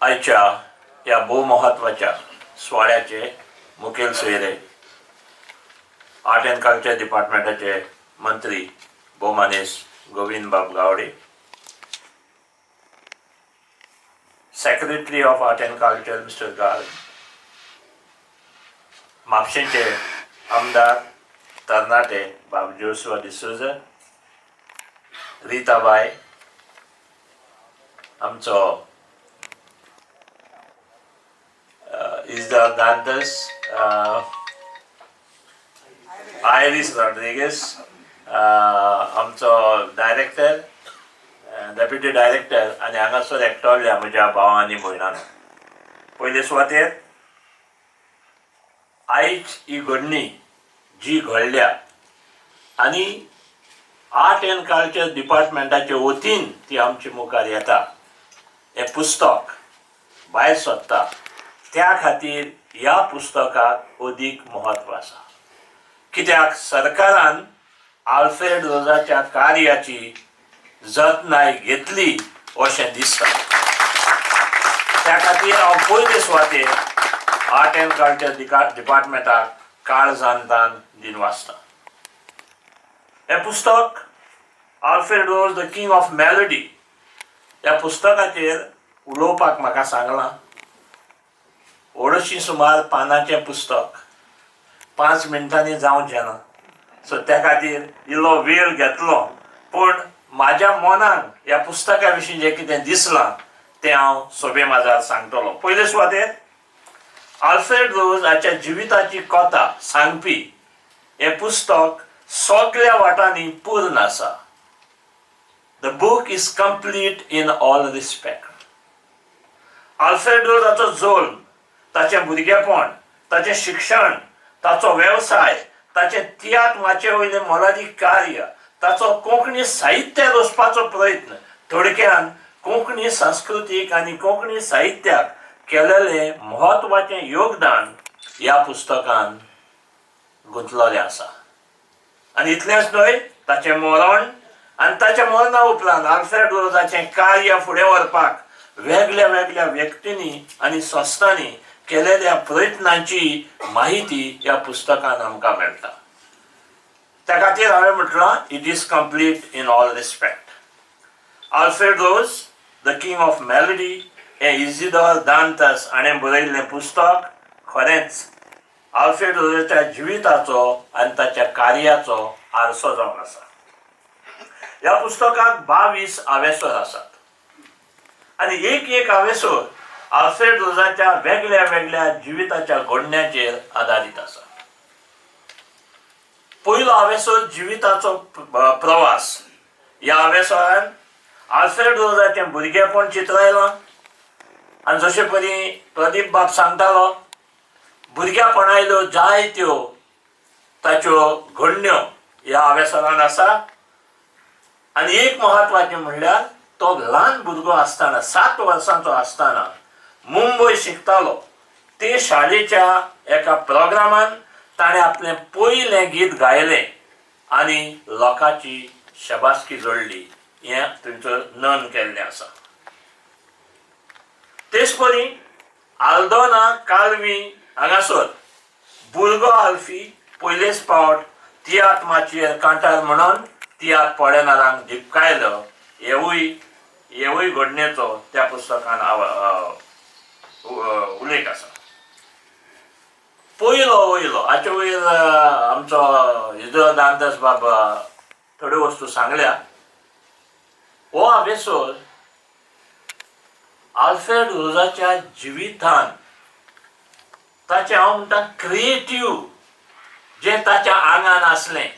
आयच्या ह्या भोव म्हत्वाच्या सुवाळ्याचे मुखेल सोयरे आर्ट अँड कल्चर डिपार्टमेंटाचे मंत्री भोवमानेस गोविंद बाब Gawade, Secretary of Art and Culture Mister Garg, म्हापशेंचे आमदार तरणाटे बाब जोसुआ डिसोजा, रिताबाय, आमचो इजदार दांतस, आयरीस रॉड्रिगस, आमचो डायरेक्टर, डेप्युटी डायरेक्टर आनी हांगासर एकटोल्या म्हज्या भाव आनी भयणांनो, पयले सुवातेर आयज ही घडणी जी घडल्या आनी आर्ट एंड कल्चर डिपार्टमेंटाचे वतीन ती आमचे मुखार येता, हें पुस्तक भायर सरता, त्या खातीर ह्या पुस्तकाक अदीक म्हत्व आसा. कित्याक सरकारान आल्फ्रेड रोजाच्या कार्याची जतनाय घेतली अशें दिसता. त्या खातीर हांव पयले सुवातेर आर्ट एंड कल्चर डिपार्टमेंटाक काळजांतान दिनवासता. हें पुस्तक Alfred Rose the King of Melody ह्या पुस्तकाचेर उलोवपाक म्हाका सांगलां. 250 सुमार पानांचें पुस्तक 5 मिनटांनी जावचें ना, सो त्या खातीर इल्लो वेळ घेतलो, पूण म्हाज्या मनाक ह्या पुस्तका विशीं जें कितें दिसलां तें हांव सोबे माजार सांगतलो. पयले सुवातेर आल्फ्रेड रोज हाच्या जिविताची कथा सांगपी हें पुस्तक सगळ्या वाटांनी पूर्ण आसा. The book is complete in all respect. Alfred रोजाचो जल्म, ताचें भुरगेपण, ताचें शिक्षण, ताचो वेवसाय, ताचें तियात्र माचये वयलें मोलादीक कार्य, ताचो कोंकणी साहित्य रचपाचो प्रयत्न, थोडक्यान कोंकणी संस्कृतीक आनी कोंकणी साहित्याक केलेलें म्हत्वाचें योगदान ह्या पुस्तकान गुंतलेलें आसा. आनी इतलेंच न्हय, ताचें मरण आनी ताच्या मरणा उपरांत आल्फ्रेड रोजाचें कार्य फुडें व्हरपाक वेगळ्या वेगळ्या व्यक्तींनी आनी संस्थांनी केलेल्या प्रयत्नांची माहिती ह्या पुस्तकान आमकां मेळटा. त्या खातीर हांवें म्हटलां, it is complete in all respect. Alfred Rose the King of Melody हें इजिदोर दांतस हाणें बरयल्लें पुस्तक खरेंच आल्फ्रेड रोजाच्या जिविताचो आनी ताच्या कार्याचो आरसो जावन आसा. ह्या पुस्तकाक 22 आवेसर आसात आनी एक एक आवेसर आल्फ्रेड रोजाच्या वेगळ्या वेगळ्या जिविताच्या घडण्याचेर आदारीत आसा. पयलो आवेसर जिविताचो प्रवास. ह्या आवेसरान आल्फ्रेड रोजाचें भुरगेपण चित्रायलां आनी जशें परी प्रदीप बाब सांगतालो, भुरग्यापणायल्यो जायत्यो ताच्यो घडण्यो ह्या आवेसरान आसा. आनी एक म्हत्वाचें म्हणल्यार तो ल्हान भुरगो आसतना, 7 वर्सांचो आसतना मुंबय शिकतालो ते शाळेच्या एका प्रोग्रामान ताणें आपलें पयलें गीत गायलें आनी लोकांची शबासकी जोडली, हें थंयसर नोंद केल्लें आसा. तेच परी आल्दोना कालवी हांगासर भुरगो आल्फी पयलेच फावट तियात्र माचयेर कांटार म्हणून तियात्र पळेणारांक दिपकायलो, हेवूय घडणेचो त्या पुस्तकान उल्लेख आसा. पयलो वयलो हाचे वयर आमचो इजो दांतस बाब थोड्यो वस्तू सांगल्या. हो आवेसर आल्फ्रेड रोजाच्या जिवितान ताचें हांव म्हणटा क्रिएटीव जें ताच्या आंगान आसलें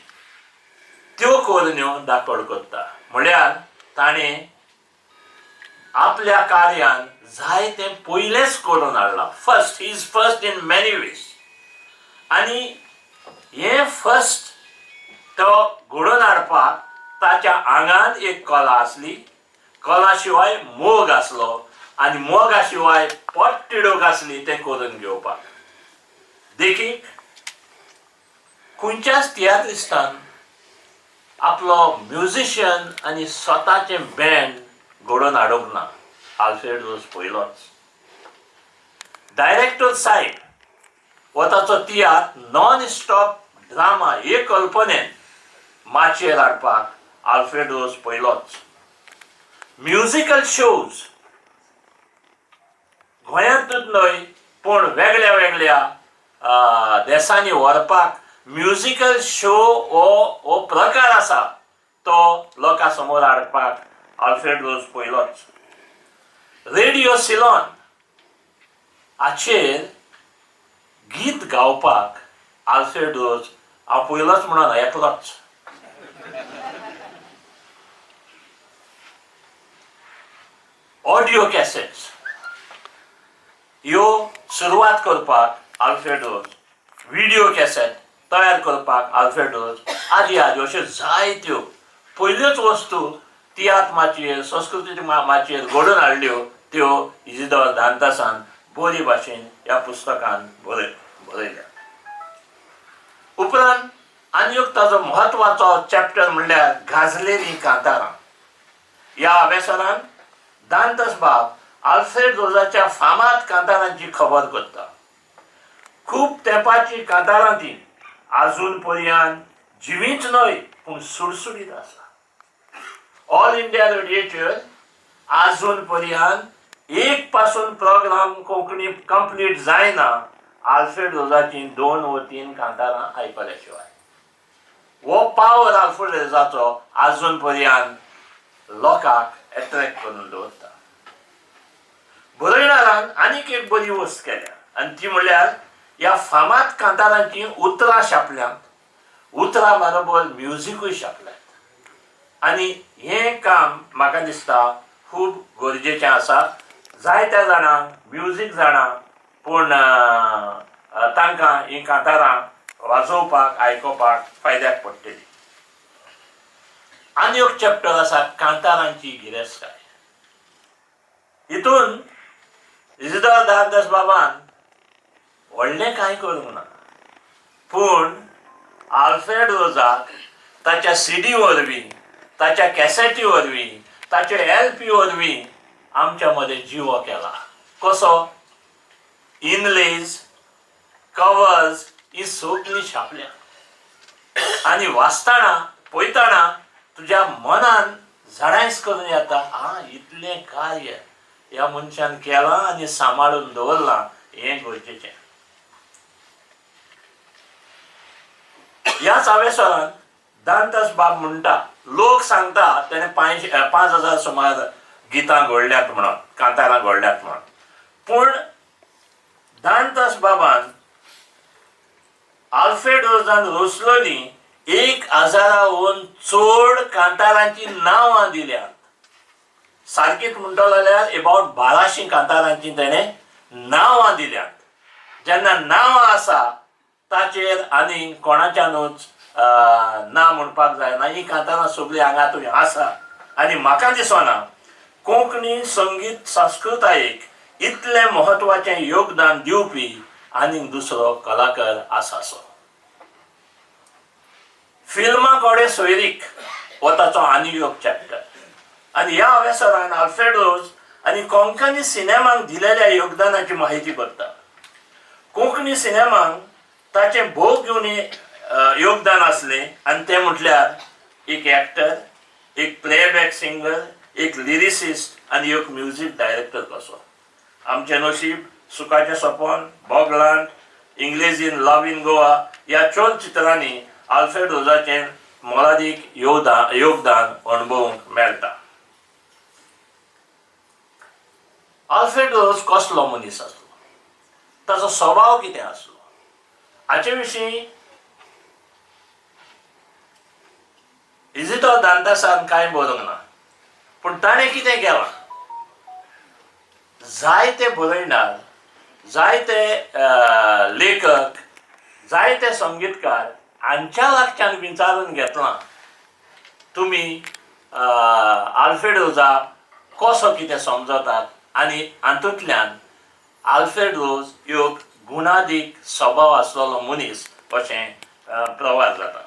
त्यो करण्यो दाखोड करता. म्हळ्यार ताणें आपल्या कार्यान जाय तें पयलेंच करून हाडलां. First, he is first in many ways. आनी हें फर्स्ट तो घडोवन हाडपाक ताच्या आंगान एक कला आसली, कला शिवाय मोग आसलो आनी मोगा शिवाय पोटतिडूक आसली तें करून घेवपाक. देखीक, खंयच्याच तियात्रिस्तान आपलो म्युजिशियन आनी स्वताचें बँड घडोवन हाडूंक ना, आल्फ्रेड रोज पयलोच. डायरेक्टर साहेब हो ताचो तियात्र नॉन स्टॉप ड्रामा हे कल्पनेन माचयेर हाडपाक आल्फ्रेड रोज पयलोच. म्युजिकल शोज गोंयांतूच न्हय पूण वेगळ्या वेगळ्या देसांनी व्हरपाक म्युजिकल शो हो हो प्रकार आसा तो लोकां समोर हाडपाक आल्फ्रेड रोज पयलोच. रेडियो सिलॉन हाचेर गीत गावपाक आल्फ्रेड रोज हांव पयलोच म्हणून एकलोच. ऑडियो कॅसेट्स ह्यो सुरवात करपाक आल्फ्रेड रोज, व्हिडियो कॅसेट तयार करपाक आल्फ्रेड रोज आदी आदी अश्यो जायत्यो पयल्योच वस्तू तियात्र माचयेर, संस्कृतीचे माचयेर घडोवन हाडल्यो त्यो इजिदोर दांतासान बरी भाशेन ह्या पुस्तकान बरयल्या. उपरांत आनी एक ताजो म्हत्वाचो चॅप्टर म्हणल्यार गाजलेलीं कांतारां. ह्या अभ्यासरान दांतस बाब आल्फ्रेड रोजाच्या फामाद कांतारांची खबर करता. खूब तेंपाची कांतारां ती आजून पर्यंत जिवीच न्हय पूण सुडसुडीत आसा. ऑल इंडिया रेडियोचेर आजून पर्यंत एक पासून प्रोग्राम कोंकणी कंप्लीट जायना आल्फ्रेड रोजाची 2 व 3 कांतारां आयकल्या शिवाय. हो पावर आल्फ्रेड रोजाचो आजून पर्यंत लोकांक एट्रॅक्ट करून दवरता. बरयणारान आनीक एक बरी वस्त केल्या आनी ती म्हणल्यार ह्या फामाद कांतारांची उतरां छापल्यांत, उतरां बरोबर म्युजिकूय छापल्यांत आनी हें काम म्हाका दिसता खूब गरजेचें आसा. जायत्या जाणांक म्युजीक जाणा पूण तांकां हीं कांतारां वाजोवपाक आयकुपाक फायद्याक पडटली. आनी एक चॅप्टर आसा कांतारांची गिरेस्तकाय. हितून इजिदोर दांतस बाबान व्हडलें कांय करूंक ना पूण आल्फ्रेड रोजाक ताच्या सीडी वरवीं, ताच्या कॅसेटी वरवीं, ताच्या एल पी वरवीं आमच्या मदें जिवो केला. कसो? इनलेज, कवर्स ही सगळीं छापल्या आनी वाचतना पळयतना तुज्या मनान जाणांयस करून येता, आ इतलें कार्य ह्या मनशान केलां आनी सांबाळून दवरलां, हें गरजेचें. ह्याच हावेसरान दांतस बाब म्हणटा, लोक सांगता तेणें 5000 सुमार गितां घडल्यात म्हणून, कांतारां घडल्यात म्हणून, पूण दांतस बाबान आल्फ्रेड रोजान रचलोली 1000 चड कांतारांची नांवां दिल्यात. सारकीच म्हणटलो जाल्यार एबावट 1200 कांतारांची तेणें नांवां दिल्यात. जेन्ना नांवां आसा ताचेर आनी कोणाच्यानूच ना म्हणपाक जायना. ही कांतारां सगळीं हांगा थंय आसा आनी म्हाका दिसना कोंकणी संगीत संस्कृतायेक इतलें म्हत्वाचें योगदान दिवपी आनीक दुसरो कलाकार आसा. सो फिल्मां कडेन सोयरीक हो ताचो आनी एक चॅप्टर आनी ह्या अवेसरान आल्फ्रेड रोज आनी कोंकणी सिनेमांक दिलेल्या योगदानाची माहिती करता. कोंकणी सिनेमांक ताचें भोव घेवन योगदान आसलें आनी तें म्हटल्यार एक एक्टर, एक प्लेबॅक सिंगर, एक लिरिसिस्ट आनी एक म्युजीक डायरेक्टर कसो. आमचें नशीब, सुखाचें सपन, बोगलांत, इंग्लेजीन लव इन गोवा ह्या चलचित्रांनी आल्फ्रेड रोजाचें मोलादीक योगदान अणभवूंक मेळटा. आल्फ्रेड रोज कसलो मनीस आसलो, ताचो स्वभाव कितें आसलो हाचे विशीं इजिदोर दांतासान कांय बरोवंक ना, पूण ताणें कितें केलां, जायते बरयणार, जायते लेखक, जायते संगीतकार हांच्या लागच्यान विचारून घेतलां तुमी आल्फ्रेड रोजा कसो कितें समजतात आनी हातूंतल्यान आल्फ्रेड रोज एक गुणादीक स्वभाव आसलेलो मनीस अशें प्रवास जाता.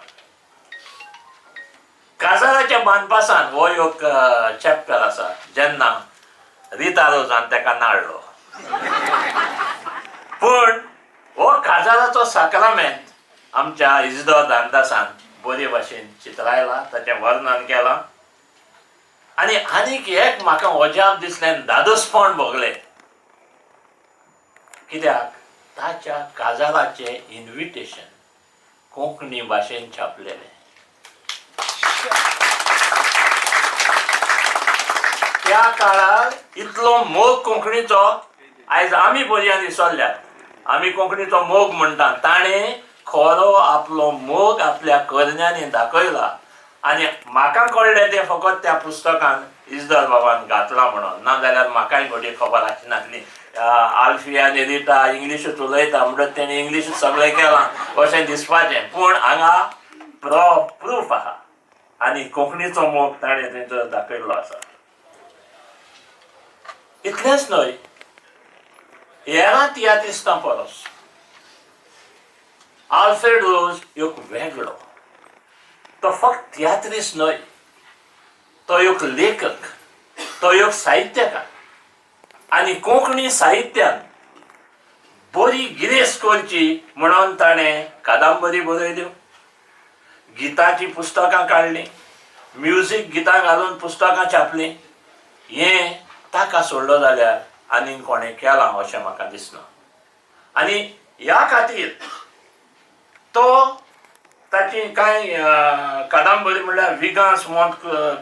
काजाराच्या बांदपासान हो एक चॅप्टर आसा जेन्ना रिता रोजान ताका नाडलो. पूण हो काजाराचो साक्रामेंत आमच्या इजदोर दानदासान बरे भाशेन चित्रायला, ताचें वर्णन केलां. आनी आनीक एक म्हाका अजाप दिसलें, धादोसपण भोगलें, कित्याक ताच्या काजाराचें इन्विटेशन कोंकणी भाशेन छापलेलें. त्या काळार इतलो मोग कोंकणीचो आयज आमी पर्यंत विसरल्यात. आमी कोंकणीचो मोग म्हणटा, ताणें खरो आपलो मोग आपल्या करण्यांनी दाखयला. आनी म्हाका कळ्ळें तें फकत त्या पुस्तकान इजदर बाबान घातलां म्हणून, नाजाल्यार म्हाकाय घडये खबर आसनासली. आल्फी आनी रिटा इंग्लिशूच उलयता म्हणटच तेणें इंग्लिशूच सगळें केलां अशें दिसपाचें. पूण हांगा प्रूफ आहा आनी कोंकणीचो मोग ताणें थंयसर दाखयल्लो आसा. इतलेंच न्हय, हेरां तियात्रिस्तां परस आल्फ्रेड रोज एक वेगळो. तो फक्त तियात्रिस्त न्हय, तो एक लेखक, तो एक साहित्यकार आनी कोंकणी साहित्यान बरी गिरेस्त करची म्हणून ताणें कादंबरी बरयल्यो, गिताचीं पुस्तकां काडलीं, म्युजीक गितां घालून पुस्तकां छापलीं. हें ताका सोडलो जाल्यार आनीक कोणें केलां अशें म्हाका दिसना. आनी ह्या खातीर तो ताची कांय कादंबरी म्हणल्यार विगांस मोंत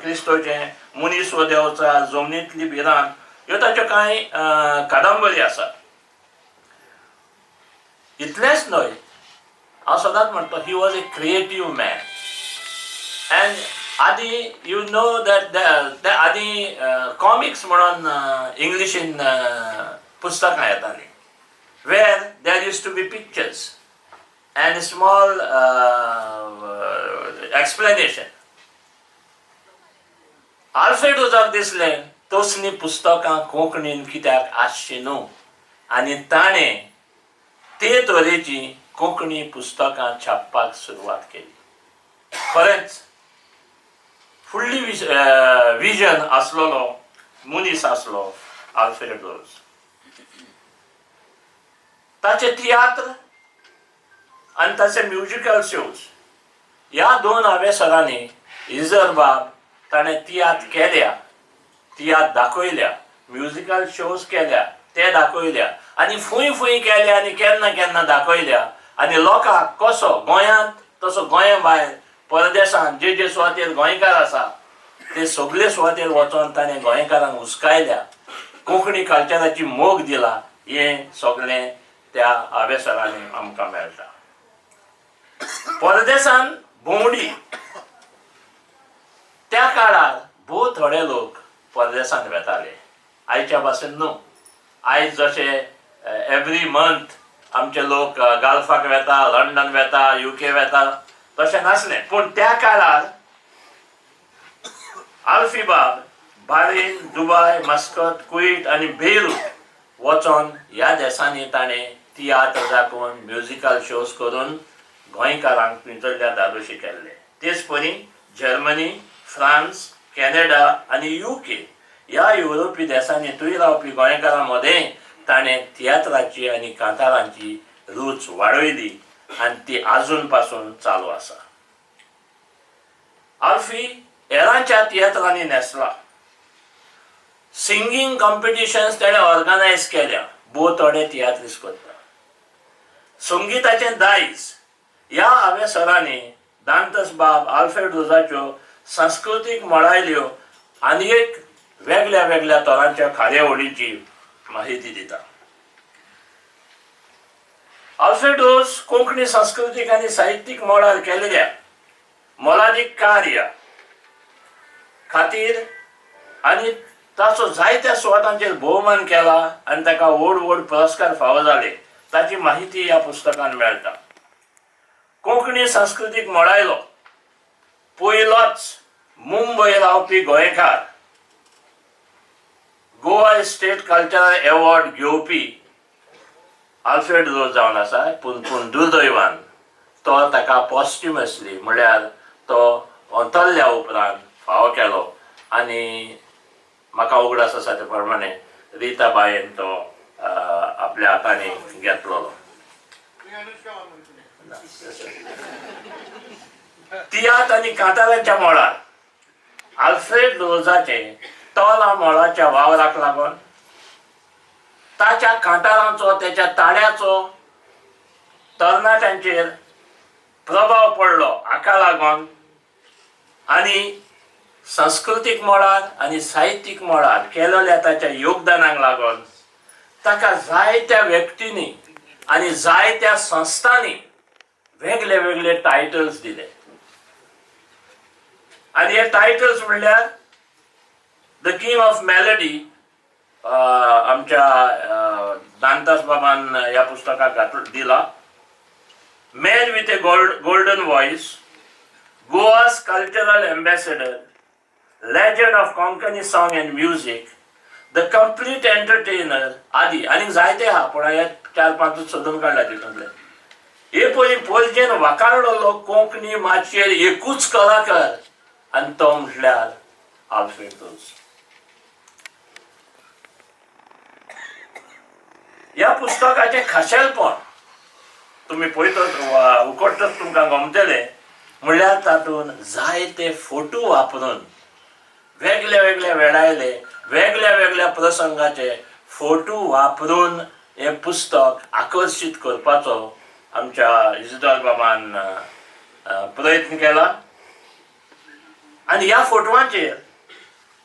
क्रिस्तोचें, मनीस हो देंवचार, जमनींतली भिरांत, ह्यो ताच्यो कांय कादंबरी आसात. इतलेंच न्हय, हांव सदांच म्हणटा, he was a creative man. And आदीं you know that आदीं कॉमिक्स म्हणून इंग्लिशीन पुस्तकां येतालीं, where there used to be pictures and small explanation. Alfred रोजाक दिसलें तसलीं पुस्तकां कोंकणीन कित्याक आसचीं न्हू, आनी ताणें ते तरेचीं कोंकणी पुस्तकां छापपाक सुरवात केली. खरेंच फुडली विजन आसलेलो मनीस आसलो आल्फ्रेड रोज. ताचे तियात्र आनी ताचे म्युजिकल शोज ह्या दोन हावेसरांनी इजर बाब ताणें तियात्र केल्या, तियात्र दाखयल्या, म्युजिकल शोज केल्या, ते दाखयल्या आनी फूंय फूंय केल्या आनी केन्ना केन्ना दाखयल्या. आनी लोकांक कसो गोंयांत तसो गोंया भायर परदेसांत जे जे सुवातेर गोंयकार आसा ते सगळे सुवातेर वचोन ताणें गोंयकारांक हुस्कायल्या, कोंकणी कल्चराची मोग दिला. हें सगळें त्या हावेसरांनी आमकां मेळटा. परदेसान भोंवडी त्या काळार भोव थोडे लोक परदेसान वेताले, आयच्या भाशेन न्हू. आयज जशे एवरी मंथ आमचे लोक गाल्फाक वेता, लंडन वेता, युके वेता, तशें नासलें. पूण त्या काळार आल्फी बाब बारीन, दुबाय, मस्कत, कुवेट आनी बेरूट वचोन ह्या देशांनी ताणें तियात्र दाखोवन म्युजिकल शोज करून गोंयकारांक थंयसरल्या धादोशी केल्ले. तेच परी जर्मनी, फ्रांस, कॅनडा आनी युके ह्या युरोपी देशांनी थंय रावपी गोंयकारां मदें ताणें तियात्राची आनी कांतारांची रूच वाडयली आनी ती आजून पासून चालू आसा. आल्फी हेरांच्या तियात्रांनी न्हेसला. सिंगींग कॉम्पिटिशन्स ताणें ऑर्गनायज केल्या, भोव थोडे तियात्रीस करता. संगिताचें दायज ह्या हावेसरांनी दांतस बाब आल्फ्रेड रोजाच्यो सांस्कृतीक मळायल्यो आनी एक वेगळ्या वेगळ्या तरांच्या कार्यावळीची माहिती दिता. आल्फ्रेड रोज कोंकणी सांस्कृतीक आनी साहित्यीक मळार केल्ल्या मोलादीक कार्य खातीर आनी ताचो जायत्या सुवातांचेर भोवमान केला आनी ताका व्हड व्हड पुरस्कार फावो जाले, ताची माहिती ह्या पुस्तकान मेळटा. कोंकणी सांस्कृतीक मळायलो पयलोच मुंबय रावपी गोंयकार गोवा स्टेट कल्चरल एवॉर्ड घेवपी आल्फ्रेड रोज जावन आसा. पूण पूण दुर्दैवान तो ताका पॉस्ट्युमसली म्हळ्यार तो अंतरल्या उपरांत फावो केलो आनी म्हाका उगडास आसा ते प्रमाणे रिता बायन तो आपल्या हातान हातांनी घेतलेलो. तियात्र आनी कांताराच्या मळार आल्फ्रेड रोजाचे तोला मोळाच्या वावराक लागून ताच्या कांतारांचो, त्याच्या ताळ्याचो तरणाट्यांचेर प्रभाव पडलो. हाका लागून आनी संस्कृतीक मळार आनी साहित्यीक मळार केलेल्या ताच्या योगदानाक लागून ताका जायत्या व्यक्तींनी आनी जायत्या संस्थांनी वेगळे वेगळे टायटल्स दिले. आनी हे टायटल्स म्हणल्यार the king of melody, आमच्या दांतास बाबान ह्या पुस्तकाक घातल दिला, man with a golden voice, Goa's cultural ambassador, legend of Konkani song and music, the complete entertainer आदी. आनीक जायते आहा, पूण हे चार पांचूच सोदून काडला तितूंतले. हे पयलीं पोरजेन वाखाणलेलो कोंकणी माचयेर एकूच कलाकार आनी तो म्हटल्यार आल्फ्रेड रोज. ह्या पुस्तकाचें खाशेलपण तुमी पळयतच उकडटच तुमकां गमतलें, म्हणल्यार तातूंत जायते फोटो वापरून वेगळ्या वेगळ्या वेळायले वेगळ्या वेगळ्या प्रसंगाचे फोटो वापरून हें पुस्तक आकर्शीत करपाचो आमच्या इजदार बाबान प्रयत्न केला. आनी ह्या फोटवांचेर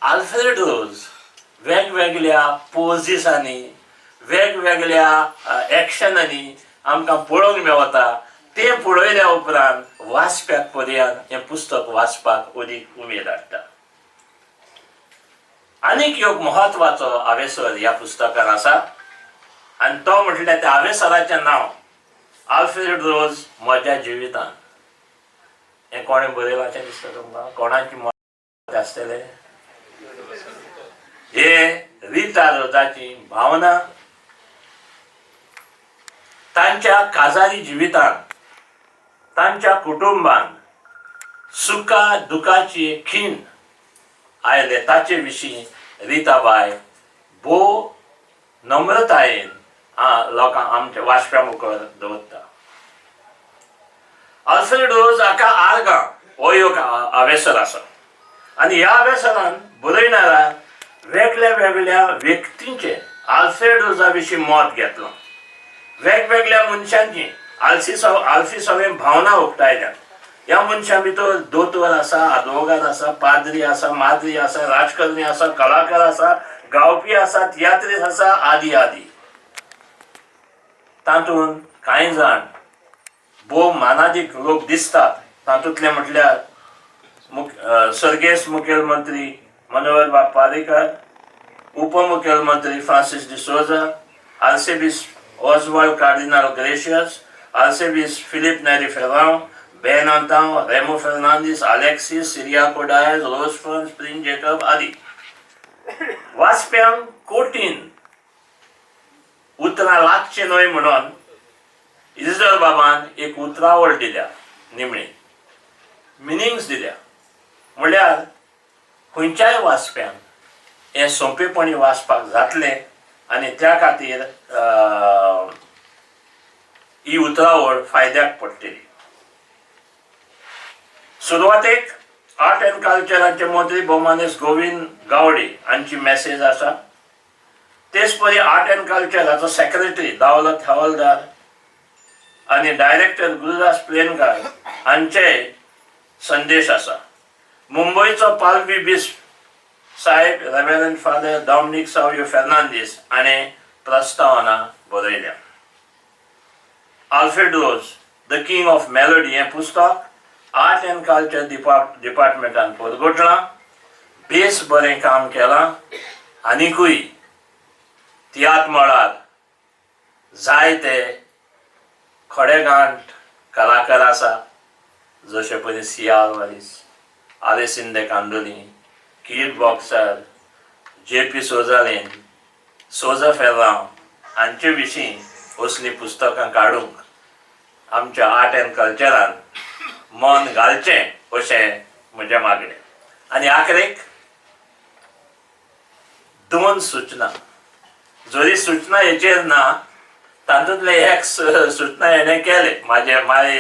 आल्फ्रेड रोज वेगवेगळ्या पोजिसांनी, वेगवेगळ्या एक्शनांनी आमकां पळोवंक मेवता. तें पळयल्या उपरांत वाचप्याक पर्यान हें पुस्तक वाचपाक अदीक उमेद हाडटा. आनीक एक म्हत्वाचो आवेसर ह्या पुस्तकान आसा आनी तो म्हटल्यार त्या आवेसराचें नांव आल्फ्रेड रोज म्हज्या जिवितान. हें कोणें बरयलां अशें दिसता तुमकां? कोणाची मत आसतलें? हे रिता रोजाची भावना तांच्या काजारी जिवितान, तांच्या कुटुंबान सुखा दुखाची खीण आयले ताचे विशीं रिताबाय भोव नम्रतायेन लोकांक आमच्या वाचप्यां मुखार दवरता. आल्फ्रेड रोज हाका आर्गां हो एक आवेसर आसा आनी ह्या आवेसरान बरयणारान वेगळ्या वेगळ्या व्यक्तींचे आल्फ्रेड रोजा विशीं मत घेतलां, वेगवेगळ्या मनशांची आल्फी सवें भावना उक्तायल्यात. ह्या मनशां भितर दोतोर आसा, आदवोगाद आसा, पाद्री आसा, माद्री आसा, राजकर्णी आसा, कलाकार आसा, गावपी आसा, तियात्रीस आसा, आदी आदी. तातूंत कांय जाण भोव मानादीक लोक दिसतात. तातूंतले म्हटल्यार सर्गेस्त मुखेलमंत्री मनोहर बाब पारेकर, उपमुखेलमंत्री फ्रांसीस डिसोजा, आर्सेबीस Oswald Cardinal Gracias, आर्सेबीस Filipe Neri Ferrao, Ben Antao, Remo Fernandes, Alexis Cyriaco Dias, Rosefrans, Prince Jacob आदी. वाचप्यांक कोटीन उतरां लागचीं न्हय म्हणून इजर बाबान एक उतरावळ दिल्या, निमणी मिनिंग्स दिल्या, म्हणल्यार खंयच्याय वाचप्यांक हें सोंपेपणी वाचपाक जातलें आनी त्या खातीर ही उतरावळ फायद्याक पडटली. सुरवातेक आर्ट एंड कल्चराचे मंत्री भोवमानेस्त गोविंद गावडे हांची मॅसेज आसा. तेच परी आर्ट एंड कल्चराचो सेक्रेटरी दावलत हवालदार आनी डायरेक्टर गुरुदास प्लेनकार हांचे संदेश आसा. मुंबयचो पालवी बिस्प साहेब रेव्हरंड फादर डॉमनीक सावियो फेर्नांदीस हाणें प्रस्तावना बरयल्या. Alfred Rose the king of melody हें पुस्तक आर्ट एंड कल्चर डिपार्टमेंटान परगटलां. बेस बरें काम केलां. आनिकूय तियात्र मळार जायते खडेगांठ कलाकार आसा, जशे परी सियाल वारीस, आलेसिंदे Candolim, Kid Boxer, J P Souzalin, सोजा फेर्रांव हांचे विशीं असलीं पुस्तकां काडूंक आमच्या आर्ट एंड कल्चरान मन घालचें अशें म्हजें मागणें. आनी आखरेक दोन सुचना, जरी सुचना हेचेर ना तातूंतले एक सुचना हेणें केले. म्हाजे माय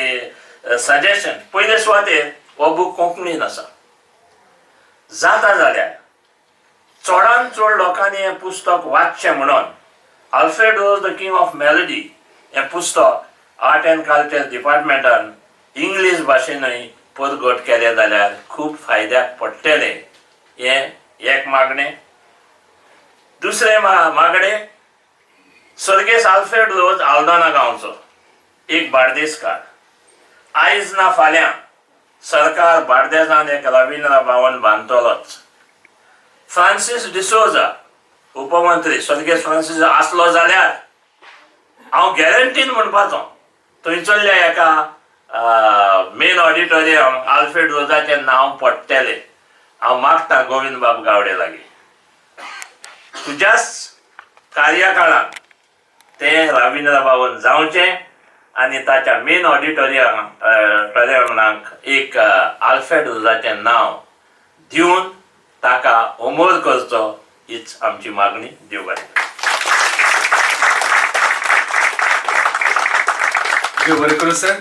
सजेशन, पयले सुवातेर हो बूक कोंकणीन आसा, जाता जाल्यार चडान चड लोकांनी हें पुस्तक वाचचें म्हणून Alfred Rose the king of melody हें पुस्तक आर्ट एंड कल्चर डिपार्टमेंटान इंग्लीश भाशेनूय परगट केलें जाल्यार खूब फायद्याक पडटलें, हें एक मागणें. दुसरें मागणें, सर्गेस्त आल्फ्रेड रोज आल्दोना गांवचो एक बार्देसकार. आयज ना फाल्यां सरकार बार्देजान एक रविंद्र भवन बांदतलोच. फ्रांसीस डिसोजा उपमंत्री स्वर्गेस्त फ्रांसीस आसलो जाल्यार हांव गॅरंटीन म्हणपाचो थंयसरल्या एका मेन ऑडिटोरियम आल्फ्रेड रोजाचें नांव पडटलें. हांव मागता गोविंद बाब गावडे लागीं, तुज्याच कार्यकाळांत तें रविंद्र भवन जावचें आनी ताच्या मेन ऑडिटोरियम ऑडिटोरियमाक एक आल्फ्रेड रोजाचें नांव दिवन ताका अमोल करचो, हीच आमची मागणी. देव बरें. देव बरें करूं सर.